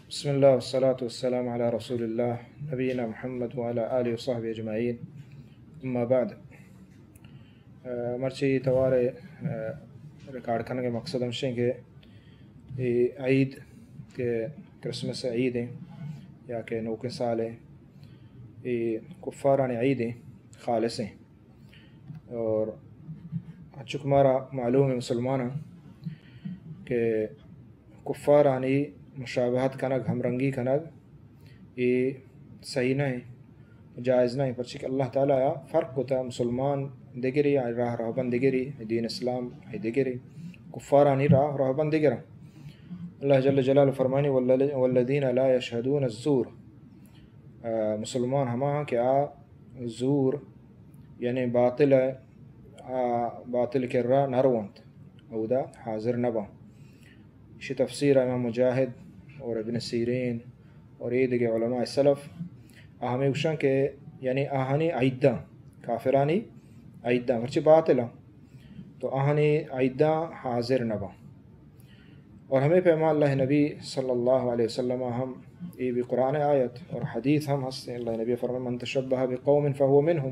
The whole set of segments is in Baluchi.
بسم اللہ والصلاة والسلام علی رسول اللہ نبینا محمد وعلی آلہ وصحبہ اجمعین۔ اما بعد، آ، مرچی توار، آ، ریکارڈ کنگ ءِ مقصد ہمشیں کہ اے عید کہ کرسمس عید ہیں یا کہ نوکیں سال ہیں، اے کفارانی عید ہیں، خالص ہیں۔ اور انچو کہ مارا معلوم ہے مسلماناں کہ کفارانی مشابہت کنگ، ہمرنگی کنگ، اے صحیح نہ ہیں، جائز نہ ہیں، پرچہ کہ اللہ تعالیٰ فرق کتا، مسلمان دگری، آئی راہ رہبند دگری، دین اسلام آئی دگری، کفارانی راہ رہبند دگر۔ اللہ جل جلالہ فرمانی: "والل-، والذین لا یشهدون الزور"، آ، مسلمان ہما ہاں کہ آ زور، یعنی باطل، آ، باطل کرا نہ رونت، اودا حاضر نہ باں۔ ایشی تفسیر امام مجاہد اور ابن سیرین اور اے دگہ علماء سلف، آ ہمے گوشاں کہ یعنی آہانی عیداں، کافرانی عیداں، پرچہ باطلاں، تو آہانی عیداں حاضر نہ باں۔ اور ہمے پیما اللہ نبی صلی اللہ علیہ وسلم ہم، اے بھی قرآن آیت اور حدیث ہم ہستیں، اللہ نبی فرمائے: "من تشبہ بقوم فهو منهم"،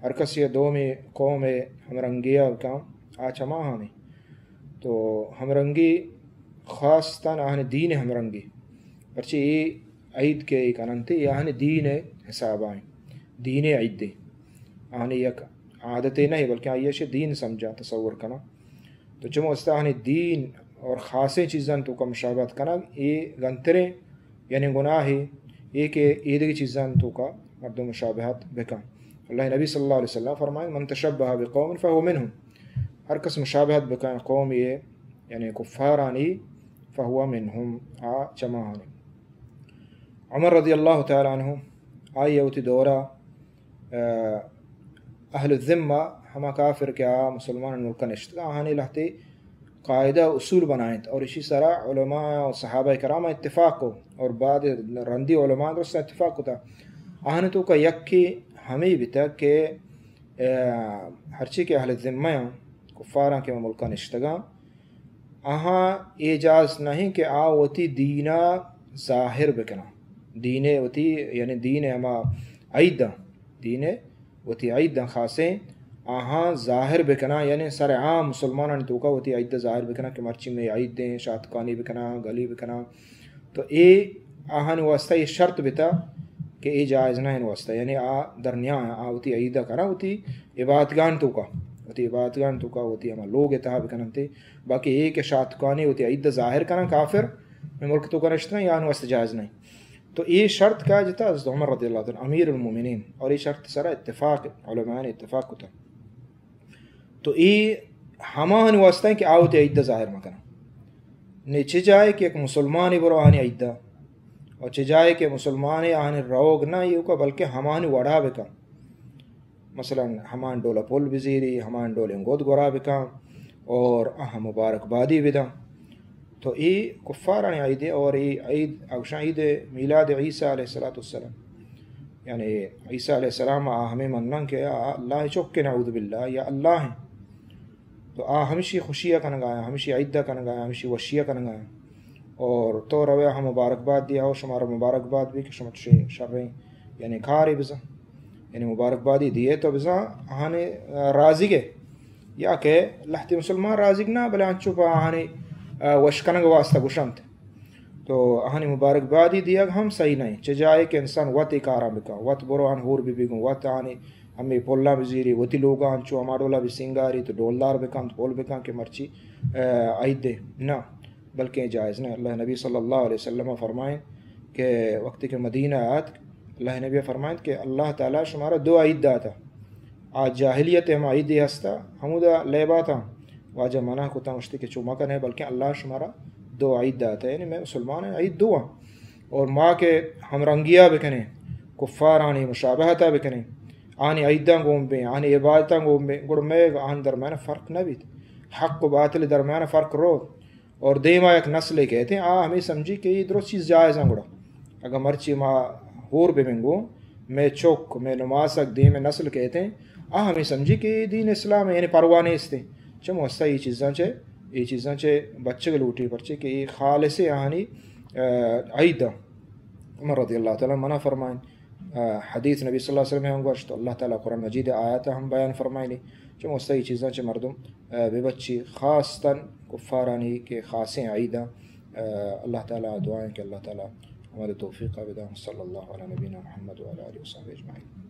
ہر کس یہ دومی قوم ہمرنگیا بکاں، آ چماہانی۔ تو ہمرنگی خاص تن آہن دین ہمرنگی، پرچہ اے عید کہ اے کننت، اے آہن دین حساب آئیں، دین عید، آہن یک عادتے نہیں، بلکہ آئی اش دین سمجھا، تصور کنا۔ تو چمو استاہنی دین اور خاصیں چیزاں توکا مشابہت کنگ، اے گنتریں یعنی گناہے، اے کہ اے دگہ چیزاں توکا مردم مشابہت بکن۔ اللہ نبی صلی اللہ علیہ وسلم فرمائیں: "من تشبہ بقوم فهو منهم"، ہر کس مشابہت بکن قوم یہ یعنی کفارانی، فهو منهم، آ چماہانی۔ عمر رضی اللہ تعالی عنہ، آئی وتی دورہ آ، اہل الذمہ، ہما کافر کہ آ مسلمان ملک نشتگ، آہانی لہتے قاعدہ اصول بنائینت اور اسی سرا علماء و صحابہ کرام اتفاق کو اور بعد رندی علماء درست اتفاق کتا۔ آہن توکا یکی ہمے بیتگ کہ، آ، ہرچی کہ اہل الذمہ ہیں، کفاراں کہ ملک نشتگاں، آہاں اے جائز نہیں کہ آ وتی دینا ظاہر بکناں۔ دینے وتی، یعنی دین ہما عیداں، دین وتی عیداں خاصیں آہاں ظاہر بکناں، یعنی سر عام مسلمانانی توکا وتی عید ظاہر بکناں کہ مرچی میں عید دیں، شاتکانی بکناں، گلی بکناں۔ تو اے آہانی واسطہ اے شرط بتا کہ اے جائز نہ ہیں واسطہ، یعنی آ درنیا ہیں، آ وتی عید کناں، وتی عبادتگاہان توکا، وتی عبادتگاہان توکا، وتی ہما لوگ تہا بکننتے۔ باقی اے کہ شاتکانی وتی عید ظاہر کنن کافر، میں ملک توکا نشتن، یا آہانی واسطہ جائز نہیں۔ تو اے شرط کا جتا حضرت عمر رضی اللہ تعالی عنہ، امیر المومنین، اور اے شرط سرا اتفاق، علماء نے اتفاق کتا۔ تو اے ہماہانی واسطہ ہیں کہ آ وتی عید ظاہر مکنن۔ نے چہ جائے کہ یک مسلمانی برو آہانی عید، اور چہ جائے کہ مسلمانی آہانی روگ نہ ایوکا، بلکہ ہماہانی وڑا بکن۔ مثلاً ہمان ڈول پل بزیری، ہمان ڈول گد گورا بکن اور آہاں مبارک بادی بدن۔ تو اے کفارانی عید ہے اور اے عید، اوشان عید میلاد عیسیٰ علیہ الصلوۃ والسلام۔ یعنی عیسیٰ علیہ السلام آ ہمیں منن کہ آ اللہ چک، نعوذ باللہ، یا اللہ ہیں۔ تو آ ہمشی خوشی کنگا ہیں، ہمشی عید کنگا ہیں، ہمشی وشی کنگا ہیں۔ اور تو روے ہم مبارک باد دیا ہو، شمارا مبارک باد بھی کہ شما چشیں شریں یعنی کارے بزن، یعنی مبارک بادی دیے تو بزن آہانے، آ، راضی گے۔ یا کہ لہتی مسلمان راضی نہ، بلے انچو پہ آہانے، آ، وش کنگ واسطہ گوشنت۔ تو آہانی مبارک بادی دیگ ہم صحیح نہیں۔ چہ جائے کہ انسان وت اے کاراں بکن، وت برو آن ہور بی بی گوں، وت آنی ہمے پلاں بزیری، وتی لوگاں انچو ہما ڈولا بی سنگاری، تو ڈولدار بکن، تو پل بکن کہ مرچی، آ، عید دے۔ نہ، بلکہ جائز نہ۔ اللہ نبی صلی اللہ علیہ وسلم فرمائیں کہ وقتی کہ مدینہ آت، اللہ نبی فرمائیں کہ اللہ تعالی شمارا دو عید داتا۔ آ جاہلیت ہما عیدے ہستا، ہمودا لیباتاں واجہ منع کتاں، گوشتی کہ چو مکنے، بلکہ اللہ شمارا دو عید داتا، یعنی میں مسلمان ہیں، عید دو ہیں۔ اور ما کہ ہمرنگیا بکنیں، کفارانی مشابہتا بکنیں، آنی عیداں گون بیں، آنی عبادتاں گون بیں، گڑ میں آن درمیان فرق نہ بیت۔ حق و باطل درمیان فرق رو۔ اور دیما یک نسلے کہتے ہیں، آ ہمیں سمجھی کہ یہ درست چیز جائز ہیں گڑا۔ اگر مرچی ما ہور ببنگو، میں چک، میں نماسک دیم نسل کہتے ہیں، آ ہمیں سمجھی کہ یہ دین اسلام ہے، یعنی پرواہ نیست ہیں۔ چم واسطہ یہ چیزاں چے، یہ چیزاں چے بچگ لوٹی، پرچے کہ یہ خالص آہانی آ، عید عمر رضی اللہ تعالی عنہ منع فرمائن۔ آ، حدیث نبی صلی اللہ علیہ وسلم ہم گوشت، اللہ تعالی قرآن مجید آیات ہم بیان فرمائنی۔ چون مستئی چیزاں چہ مردم، آ، ببچی، خاصتاً کفارانی کہ خاصیں عیداں۔ آ، اللہ تعالی دعائیں کہ اللہ تعالی ہمارے توفیق بدان۔ صلی اللہ علی نبینا محمد وعلی آلہ وصحبہ اجمعین۔